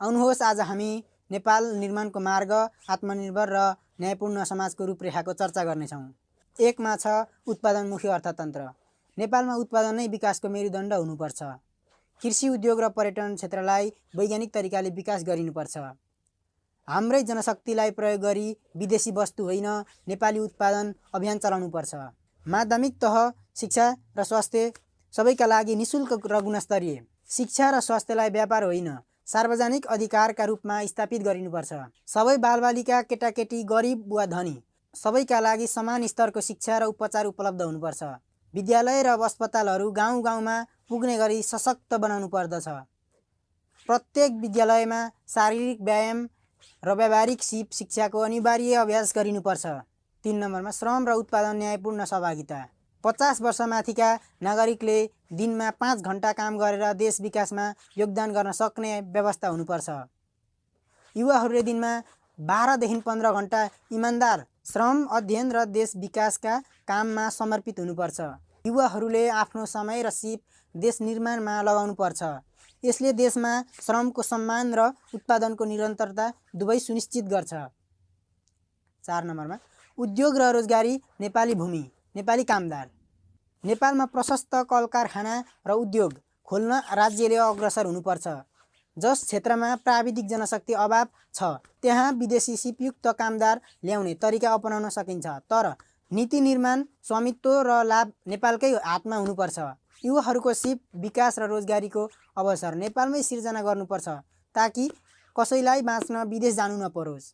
आउनुहोस् आज हामी नेपाल निर्माणको मार्ग, आत्मनिर्भर र न्यायपूर्ण समाजको रूपरेखाको चर्चा गर्नेछौँ। 1 मा छ उत्पादनमुखी अर्थतन्त्र। नेपालमा उत्पादन नै विकासको मेरुदण्ड हुनुपर्छ। कृषि उद्योग र पर्यटन क्षेत्रलाई वैज्ञानिक तरिकाले विकास गरिनुपर्छ। हाम्रै जनशक्तिलाई प्रयोग गरी विदेशी वस्तु होइन नेपाली उत्पादन अभियान चलाउनुपर्छ। माध्यमिक तह शिक्षा र स्वास्थ्य सबैका लागि निशुल्क र गुणस्तरीय। शिक्षा र स्वास्थ्यलाई व्यापार होइन सार्वजनिक अधिकारका रूपमा स्थापित गरिनुपर्छ। सबै बालबालिका, केटाकेटी, गरिब वा धनी सबैका लागि समान स्तरको शिक्षा र उपचार उपलब्ध हुनुपर्छ। विद्यालय र अस्पतालहरू गाउँ गाउँमा पुग्ने गरी सशक्त बनाउनु पर्दछ। प्रत्येक विद्यालयमा शारीरिक व्यायाम र व्यावहारिक सिप शिक्षाको अनिवार्य अभ्यास गरिनुपर्छ। 3 नम्बरमा श्रम र उत्पादन न्यायपूर्ण सहभागिता। 50 वर्षमाथिका नागरिकले दिनमा 5 घण्टा काम गरेर देश विकासमा योगदान गर्न सक्ने व्यवस्था हुनुपर्छ। युवाहरूले दिनमा 12 देखि 15 घण्टा इमान्दार श्रम, अध्ययन र देश विकासका काममा समर्पित हुनुपर्छ। युवाहरूले आफ्नो समय र सिप देश निर्माणमा लगाउनुपर्छ। यसले देशमा श्रमको सम्मान र उत्पादनको निरन्तरता दुवै सुनिश्चित गर्छ। 4 नम्बरमा उद्योग र रोजगारी। नेपाली भूमि, नेपाली कामदार। नेपालमा प्रशस्त कल कारखाना र उद्योग खोल्न राज्यले अग्रसर हुनुपर्छ। जस क्षेत्रमा प्राविधिक जनशक्ति अभाव छ त्यहाँ विदेशी सिपयुक्त कामदार ल्याउने तरिका अपनाउन सकिन्छ, तर नीति निर्माण, स्वामित्व र लाभ नेपालकै हातमा हुनुपर्छ। युवाहरूको सिप, विकास र रोजगारीको अवसर नेपालमै सिर्जना गर्नुपर्छ ताकि कसैलाई बाँच्न विदेश जानु नपरोस्।